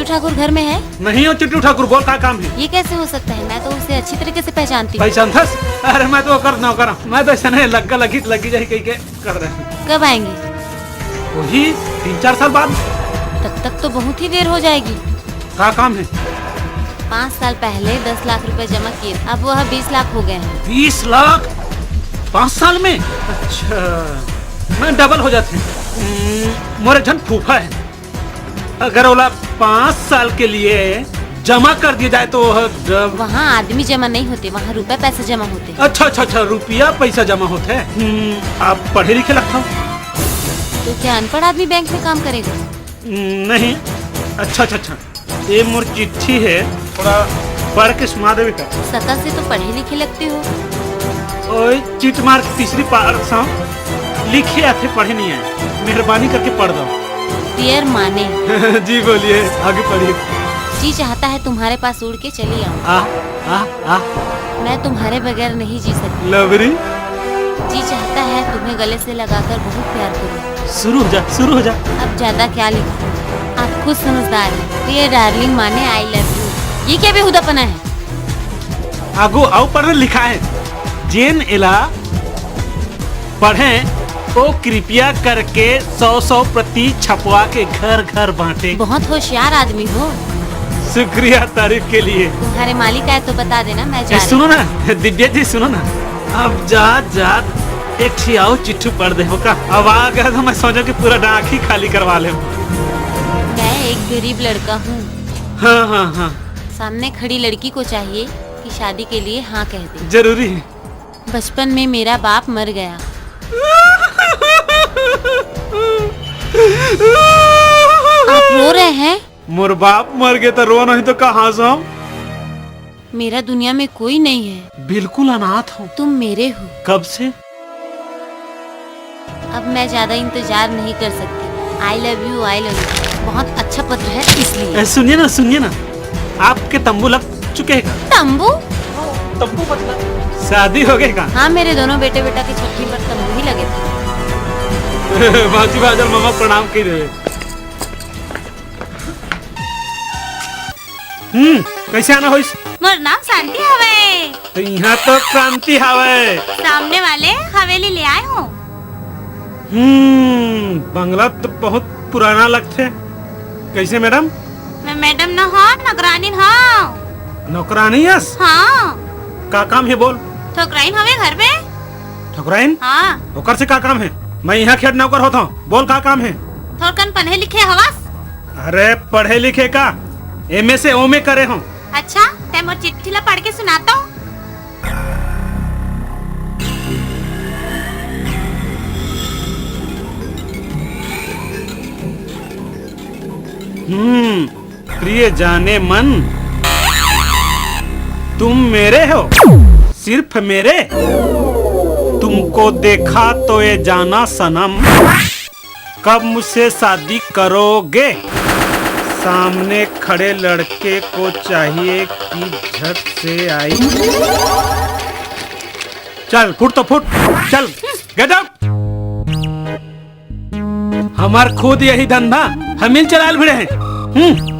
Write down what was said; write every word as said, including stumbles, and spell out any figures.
ठाकुर घर में है? नहीं हो चिट्टू ठाकुर, बोल का काम है? ये कैसे हो सकता है? मैं तो उसे अच्छी तरीके से पहचानती हूँ। पहचानथस? अरे मैं तो ओकर नौकर हूँ, मैं तो ऐसा नहीं लग्गा लगी लगी जाए कहीं के कर रहे हैं। कब आएंगे? वही तीन चार साल बाद। तब तक तो बहुत ही देर हो जाएगी। का काम है? पाँच साल पहले दस लाख रुपए जमा किए, अब वह बीस लाख हो गए हैं। बीस लाख? पाँच साल में? अच्छा, मैं डबल हो जाते हैं। हम्म, मोरे झन फूफा है, अगर ओला पाँच साल के लिए जमा कर दिया जाए तो वह डब- वहाँ आदमी जमा नहीं होते, वहाँ रुपए पैसे जमा होते। अच्छा अच्छा अच्छा, रुपया पैसा जमा होते हैं। हम्म, आप पढ़े लिखे लगता हो? तो क्या अनपढ़ आदमी बैंक में काम करेगा? हम्म, नहीं। अच्छा अच्छा अच्छा, ये मोर चिट्ठी है, थोड़ा पढ़ के सुना देवे का? सकल से तो पढ़े लिखे लगते हो। ओए चिट मार तीसरी पार सा लिखे आथे, पढ़े नहीं आए, मेहरबानी करके पढ़ दो। डियर माने। जी बोलिए, आगे पढ़िए। जी चाहता है तुम्हारे पास उड़ के चली आऊं। आ आ आ। मैं तुम्हारे बगैर नहीं जी सकती। लवरी। जी चाहता है तुम्हें गले से लगाकर बहुत प्यार करूं। शुरू हो जा, शुरू हो जा। अब ज्यादा क्या लिखूं, आप खुद समझदार हैं। डियर डार्लिंग माने आई लव यू। ये क्या बेहुदापना है? आगू अउ पढ़ लिखा है, जेन एला पढ़ें, ओ कृपया करके सौ सौ प्रति छपवा के घर घर बांटे। बहुत होशियार आदमी हो। शुक्रिया तारीफ के लिए। तुम्हारे मालिक आए तो बता देना, मैं जा ए, रही सुनो हूँ। ना दिव्या जी, सुनो ना, अब जात जात एक ठी आउ चिट्ठी पढ़ दे हो का? अब आ गया तो मैं सोचा कि पूरा डाक ही खाली करवा ले। मैं एक गरीब लड़का हूँ। हाँ हाँ हाँ। सामने खड़ी लड़की को चाहिए कि शादी के लिए हाँ कह दे। जरूरी है। बचपन में मेरा बाप मर गया। आप रो रहे हैं? मोर बाप मर गए तो रो नहीं तो कहाँ से हम? मेरा दुनिया में कोई नहीं है। बिल्कुल अनाथ हूँ। तुम मेरे हो। कब से? अब मैं ज्यादा इंतजार नहीं कर सकती। I love you, I love you. बहुत अच्छा पत्र है इसलिए। ए, सुनिए ना, सुनिए ना, आपके तंबू लग चुके हैं का? तंबू? तंबू मतलब? शादी हो गई का? हाँ, मेरे दोनों बेटे बेटा की छठी पर तंबू ही लगे थे। बाजी बाजल मामा प्रणाम कह रहे। हम्म, कैसे आना होइस? मोर नाम शांति हवे। तो यहाँ तो क्रांति हवे। सामने वाले हवेली ले आए हो। हम्म, बंगला तो बहुत पुराना लगथे। कैसे मैडम? मैं मैडम न हो, नौकरानी हो। नौकरानी हस? हाँ। का काम है बोल? ठोकराइन हवे घर पे। ठोकराइन? हाँ। ओकर से का काम है? मैं यहाँ खेत नौकर होता हूँ। बोल का काम है? थोड़कन पढ़े लिखे हवस? अरे पढ़े लिखे का, एमए से ओमे करे हूँ। अच्छा, तै मोर चिट्ठी ला पढ़ के सुनातो। हम्म, प्रिय जाने मन, तुम मेरे हो, सिर्फ मेरे। तुमको देखा तो ये जाना सनम, कब मुझसे शादी करोगे? सामने खड़े लड़के को चाहिए कि झट से आई। चल, फुट तो फुट, चल, गेट आउट। हमार खुद यही धंधा, हम ही चलाल भिड़े हैं। हम्म।